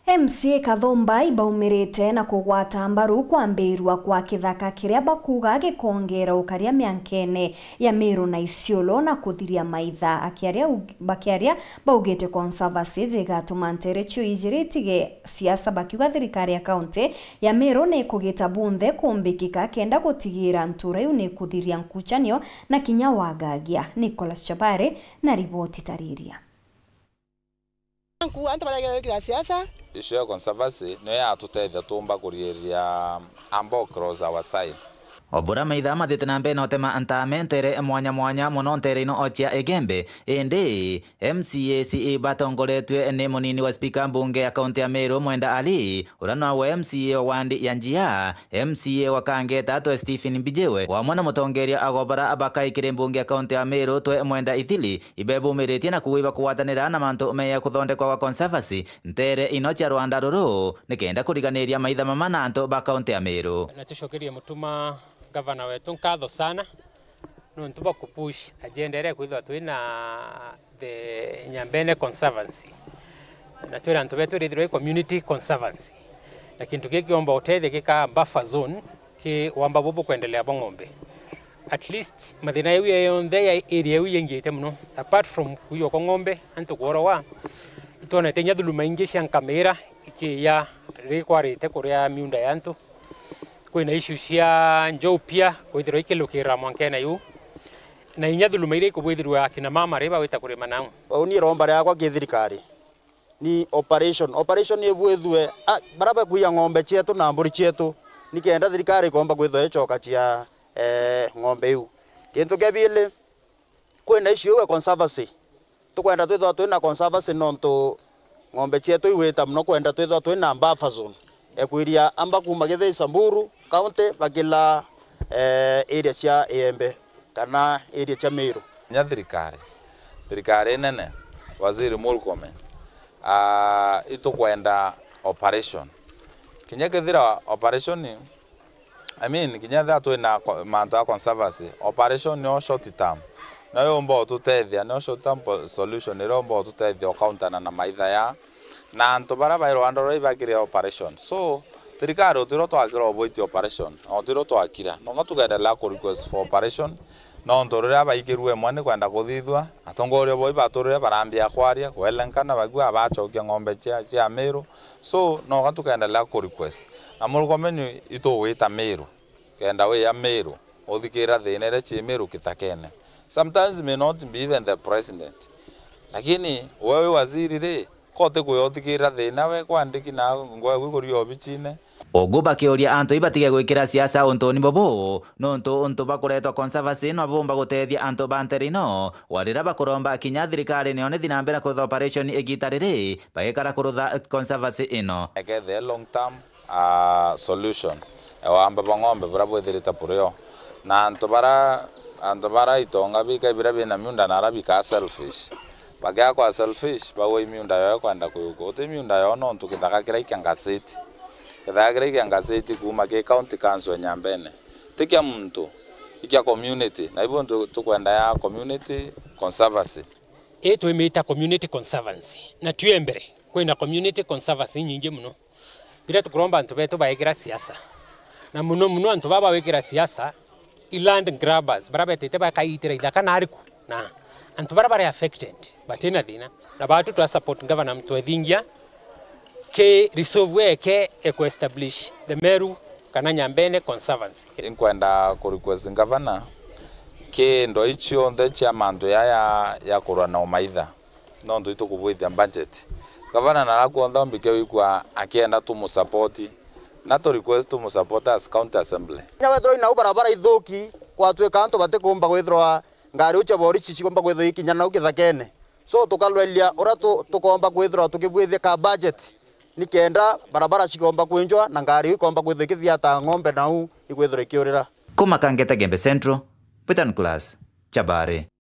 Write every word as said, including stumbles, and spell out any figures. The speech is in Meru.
M C A Kathumba ibaumirite na kugwata mbaru kwambirwa kwa kithaka kiria bakuuga gikongera ukaria miankene ya Meru na Isiolo na kuthiria maitha. Akiaria ug-, bakiaria baugite conservancy igatuma ntere cio ijiri itige siasa, bakiuga thirikari ya kaunti ya Meru ni ikugita bunthe kumbikika kenda gutigira ntura iu ni ikuthiria nkuchanio na kinya wagagia. Nicholas Chabare na riboti tariria. Nkuuga antu barageria gwikira siasa. Issue ya conservancy niyo yatutethia tuumba kuriiria amba cross our side. O bura maitha mathite na mbere na utema ntaame ntere mwanya mwanya mono ntere ino o cia Igembe, indi M C A C E batongoretue ni munini wa spika mbunge ya kaunti ya Meru Mwenda Ali, uria nawe M C A wa wandi ya Njia, M C A wa Kangeta twe Stephen Mbijiwe, wamwe na mutongeria ago bara bakai kiri mbunge ya kaunti ya Meru twe Mwenda Ithili, ibebumiritie na kuuga ibakugwatanira na mantu meya kuthondekwa gwa conservancy ntere ino cia rwanda ruru, nikenda kuriganiria maitha mama na antu ba kaunti ya Meru. Na tucokerie Mutuma gavana wetu nkatho sana nontu bwa kupush agenda iria kwithirwa twina the Nyambene conservancy. Na twira antu betu irithirwe i community conservancy. Na kintu giki kiomba utethia gika buffer zone ki wamba bubu kwendelea bwa ng'ombe. At least mathina yau yonthe ya area yau yengiite muno. Apart from kuiywa kwa ng'ombe, antu kuorowa, itwonete inya thuluma ingi cia nkamira ikiya rikwarite kuria miunda ya antu. Kwina issue cia njou pia kwithirwa ikilukira mwankene yu, na inya thuluma iria ikubwithirwa akina mama riria bagwita kurima nau. Uni iromba riakwa ki thirikari ni operation. Operation ibwithue, ah, bara bakuiya ng'ombe cietu na mburi cietu, nikenda thirikari ikomba kwithwa icoka cia, eh, ng'ombe iu. Kintu kia bili, kwina issue iu ya conservancy. Tukwenda twithwa twina conservancy nontu ng'ombe cietu igwita muno, kwenda twithwa twina buffer zone. Ekwiria amba kuma Githii Samburu County bakila, eh, area cia Igembe kana area cia Meru. Nya thirikari, thirikari inene, Waziri Murkomen, ah, itukwenda operation. Kinya kethira operation, I mean, kinya ethira twina co-, mantu ya conservancy, operation nio short term. Nio yumba ututethia, nio short term po-, solution iria yumba ututethia ukauntana na maitha ya. Na antu baria bai rwanda ruria ibakire operation. So, thirikari utiro twakira ubwiti operation, na utiro twakira. Nonga tukendelea ku request for operation, nontu riria baikirue imwe ni kwenda kuthithua, atongoria boi baturire barambia kwaria, kwelenkana, bagua bachokia ng'ombe cia, cia Meru. So, noga tukendelea ku request. Na Murkomen itugwita Meru, kenda wia Meru, uthikira thina iria ci Meru kithakene. Sometimes may not be even the president. Lakini we wi waziri ri, ko utikwia uthikira thina we kwandiki na ngwe gwi kuria obichine? Ugu bakiuria antu ibatige gwikira siasa untuni bubu, nontu untu bakuretwa conservancy no bumba gutethia antu ba ntere ino, wa riria bakuromba kinya thirikari niyo nithi na mbere kurutha operation igita riri, bagikara kurutha conservancy ino. Ekethe long term, ah, solution, e wamba bwa ng'ombe buria bwithirite burio. Na antu bara, antu bara itonga bikai biria bina miunda na aria bikaa selfish. Bakiakwa selfish, bagwe imiunda yao kwenda kuyukwa. Uti miunda yao nontu kithaka kiria ikia ngasiti. Kithaka kiria ikia ngasiti kuuma ki county council ya Nyambene. Ti kia muntu, ikia community. Na ibu ntu tukwenda ya community conservancy. Ii twimita community conservancy. Na twi mbere, kwina community conservancy inyingi muno. Biria tukuromba antu betu baikira siasa. Na muno muno antu baba bawikira siasa, i land grabbers, bara betite bakaitira ithaka na ariku. Na antu bara bari affected, batina thina. Na batu twa support governor Mutwethingia, ki resolve eke e ku establish the Meru kana Nyambene conservancy. Inkwenda ku request governor, ki ndo icionthe cia mantu yaya ya kurwa na umaitha. Nontu itukubwithia budget. Gavana narakuontha ombike wikua akienda tumusapoti, na tu request tumusapoti as county assembly. Kinya wethirwa inau barabara ithuki, kwatwika antu batikumba kwithirwa ngari ucia borisi cikumba kwithirwa ikinya nau kithakene. So tukalwelia uria tu-, tukomba kwithirwa tukibwithia ka budget, nikenda barabara cikomba kwinjwa na ngari ikomba kwithirwa ikithia ta ng'ombe nau ikwithirwa ikiurira. Kuma Kangeta Gembe Central, Peter Nicholas, Chabare.